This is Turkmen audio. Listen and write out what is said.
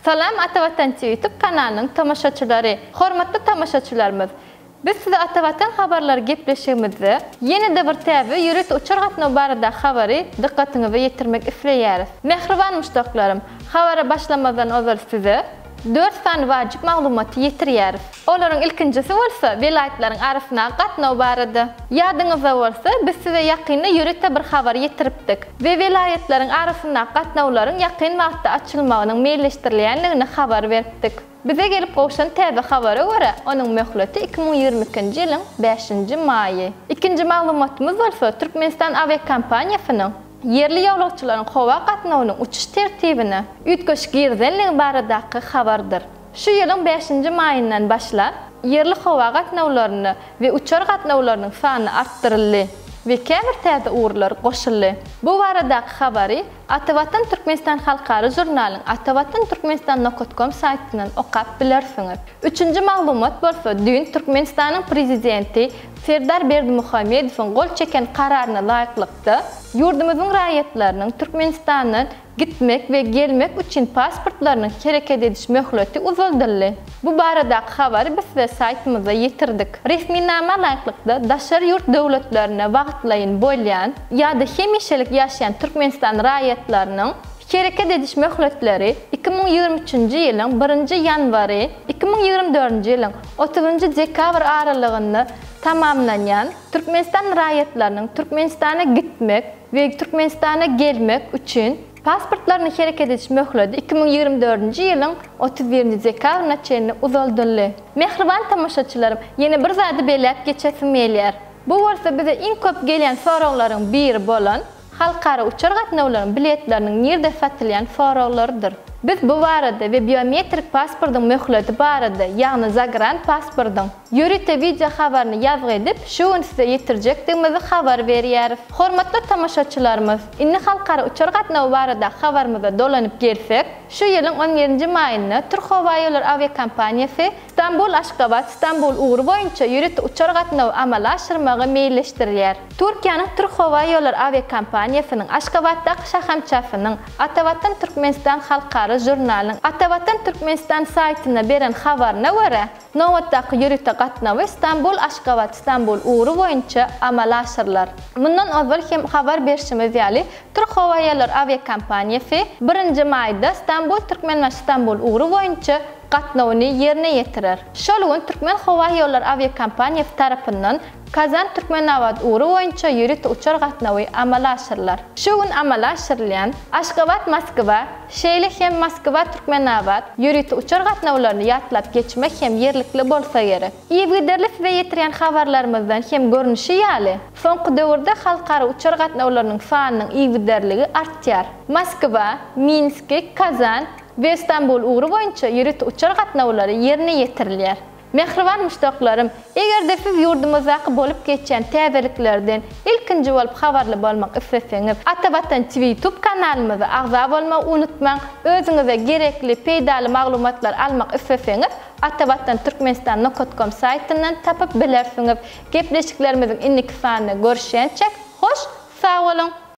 Salam Ata Watan TV Youtube kanalynyň tomaşaçylary! Hormatly tomaşaçylarymyz! Biz size Ata Watan habarlary gepleşigimizde ýene-de bir täze ýörite uçar gatnawy baradaky habary dykgatyňyza ýetirmek isleýäris. Mähriban muşdaklarym, habara başlamazdan ozal size dört sany wajyp maglumaty ýetirýäris. Olaryň ilkinjisi bolsa welaýatlaryň arasyndaky gatnaw barada. Ýadyňyzda bolsa, biz size ýakynda ýörite bir habar ýetiripdik we welaýatlaryň arasyndaky gatnawlaryň ýakyn wagtda açylmagynyň meýilleşdirilýändigini habar beripdik. Bize gelip gowşan täze habara görä, onuň möhleti 2022-nji ýylyň bäşinji maýy. Ikinji maglumatymyz bolsa Türkmenistan awiakompaniýasynyň ýerli ýolagçylaryň howa gatnawynyň uçuş tertibine üýtgeşik girizenligi baradaky habardyr. Şu ýylyň bäşinji maýyndan başlap, ýerli howa gatnawlarynda we uçar gatnawlarynyň sany artdyryldy we käbir täze ugurlar goşuldy. Bu baradaky habary Atavatan Türkmenistan halkara žurnalyň Atavatan Türkmenistan nokat kom saýtyndan okap bilersiňiz. Üçünji maglumat bolsa düýn Türkmenistanyň Prezidenti Serdar Berdimuhamedowyň gol çeken kararyna laýyklykda, ýurdumyzyň raýatlarynyň Türkmenistandan Gitmek we gelmek üçin pasportlarynyň hereket ediş möhleti uzaldyldy. Bu baradaky habary biz size saýtymyzda ýetirdik. Resminama laýyklykda, daşary ýurt döwletlerinde wagtlaýyn bolýan ýa-da hemişelik ýaşaýan Türkmenistan raýatlarynyň hereket ediş möhletleri 2023-nji ýylyň birinji ýanwary, 2024-nji ýylyň otuzynjy dekabr aralygynda tamamlanýan Türkmenistan raýatlarynyň Türkmenistana gitmek we Türkmenistana gelmek üçin pasportlaryny hereket ediş möhleti 2024-nji ýylyň 31-nji dekabryna çenli uzaldyldy. Mähriban tomaşaçylarym, ýene bir zady belläp geçesim gelýär. Bu bolsa bize iň köp gelýän soraglaryň biri bolan halkara uçar gatnawlaryň biletleriniň nirde satylýan soraglarydyr. Biz bu barada we biometrik pasportyň möhleti barada, ýagny zagran pasportyň, Ýörite wideo habaryny ýazgy edip, şu gün size ýetirjekdigimizi habar berýäris. Hormatly tomaşaçylarymyz, indi halkara uçar gatnawy baradaky habarymyza dolanyp gelsek, şu ýylyň on birinji maýynda Türkhowaýollary awiakompaniýasy Stambul-Aşgabat-Stambul ugry boýunça ýörite uçar gatnawy amala aşyrmagy meýilleşdirýär. Türkiýäniň Türkhowaýollary awiakompaniýasynyň Aşgabatdaky şahamçasynyň Atavatan Türkmenistan halkara žurnalynyň Atavatan Türkmenistan saýtynda beren habaryna görä, Nobatdaky ýörite gatnawy Stambul-Aşgabat-Stambul ugry boýunça amala aşyrylar. Mundan ozal hem habar berşimiz ýaly, Türkhowaýollary awiakompaniýasy birinji maýda Stambul-Türkmenbaşy-Stambul ugry boýunça gatnawyny ýerine ýetirer. Şol gün Türkmenhowaýollary awiakompaniýasy tarapyndan Kazan-Türkmenabat ugry boýunça ýörite uçar gatnawy amala aşyrylar. Şu gün amala aşyrylýan Aşgabat-Moskwa, şeýle hem Moskwa-Türkmenabat ýörite uçar gatnawlaryny ýatlap geçmek hem ýerlikli bolsa gerek. Yzygiderli size ýetirýän habarlarymyzdan hem görnüşi ýaly, soňky döwürde halkara uçar gatnawlarynyň sanynyň yzygiderligi artýar. Moskwa, Minski, Kazan we Stambul ugry boýunça ýörite uçar gatnawlary ýerine ýetirilýär. Mähriban muşdaklarym, eger-de siz ýurdumyzdaky bolup geçýän täzeliklerden ilkinji bolup habarly bolmak isleseňiz, Ata Watan TV Youtube kanalymyza agza bolmagy unutmaň, özüňize gerekli, peýdaly maglumatlary almak isleseňiz, Atavatan Türkmenistan nokat kom saýtyndan tapyp bilersiňiz. Gepleşiklerimiziň indiki sanynda görüşýänçäk, hoş sag boluň!